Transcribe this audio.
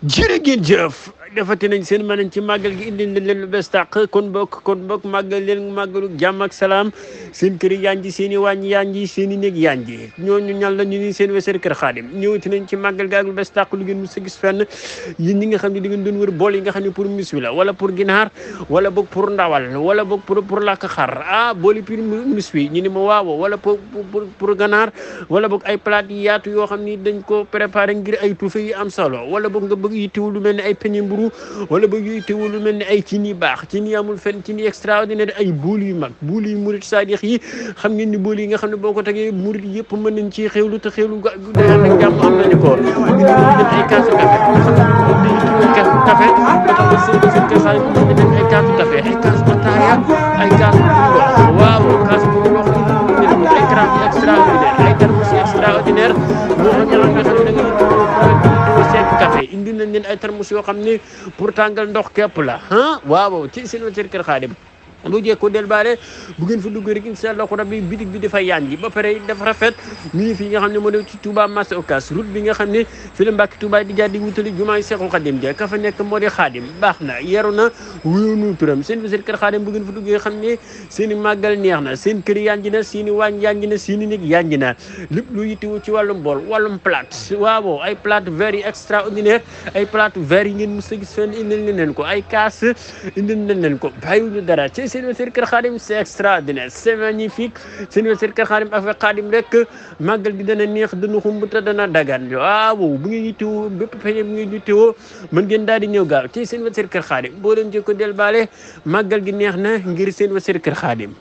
jërë ngeen jëf defati nañ seen mën ci màggal gi indi leen lu bees tàq kon bokk màggal leen màggalu jàmm ak salaam seen kër yanji seen i wàññi yanji seen i néeg yanji ñooñu ñal la ñu ni seen weseer kër Xaadim ñëwati nañ ci màggal ga ak lu bees tàq lu ngeen mës a gis fenn yéen ñi nga xam ne di ngeen doon wër bool yi nga xam ne pour mis wi la wala pour ginaar wala boog pour ndawal wala boog pour làkk xar booli pour mis wi ñu ni ma waaw wala pour ganaar wala boog ay plate yi yaatu yoo xam ni dañ ko préparé ngir ay tuufe yi am solo wala boog nga bëgg yittewu lu mel ni ay peñe mburu wala bëgg yittewu lu mel ni ay cin yi baax cin yi amul fenn cin yi extraordinaire ay buul yu mag buul yu murit saadix yi xam ngeen ni buul yi nga xam ne boo ko tegee murit yëpp mën nañ ci xewlu te xewlu daan ak jàmm am nañu ko ay kaasu café ay kaasu café ay kaasu ataaya ay kaasu ndox waaw kaasu ndox ay carafe extraordinaire ay thermos extraordinaire moo xam ñoo nga xam ne da nga sekk café indi nañ leen ay thermos yoo xam ne pour tàngal ndox képp la waaw ci seen weseer kër Xaadim bu jekko del baare bu ngeen fa dugg rek incha allah rabbi bitig bi dafa yaan ji ba pare dafa rafet mi ngi fi nga xam ne moo ne ci Touba marché Ocass route bi nga xam ne fi la Mbàkke Touba di jaar di wutali jumaay Seexul Xaadim ja ka fa nekk moo di Xaadim baax na yaru na wuyunu turam seen weseer kër Xaadim bu ngeen fa duggee xam ne seen i màggal neex na seen kër yanji na seen i waañ yanji na seen i néeg yanji na lépp lu yittewu ci wàllum bool wàllum plate waaw ay plate verre yi extraordinaire ay plate verre yi ngeen mës a gis fenn indil leen ko ay kaas indil leen ko bàyyiwuñu dara seen weseer kër Xaadim c'est extraordinaire c'est magnifique seen weseer kër Xaadim avec Xaadim rek màggal gi dana neex dana xumb te dana dagan waaw bu ngeen yittewoo bépp peñe bu ngeen yittewoo mën ngeen daal di ñëw gaaw ci seen weseer kër Xaadim boo leen jëkko del baale màggal gi neex na ngir seen weseer kër Xaadim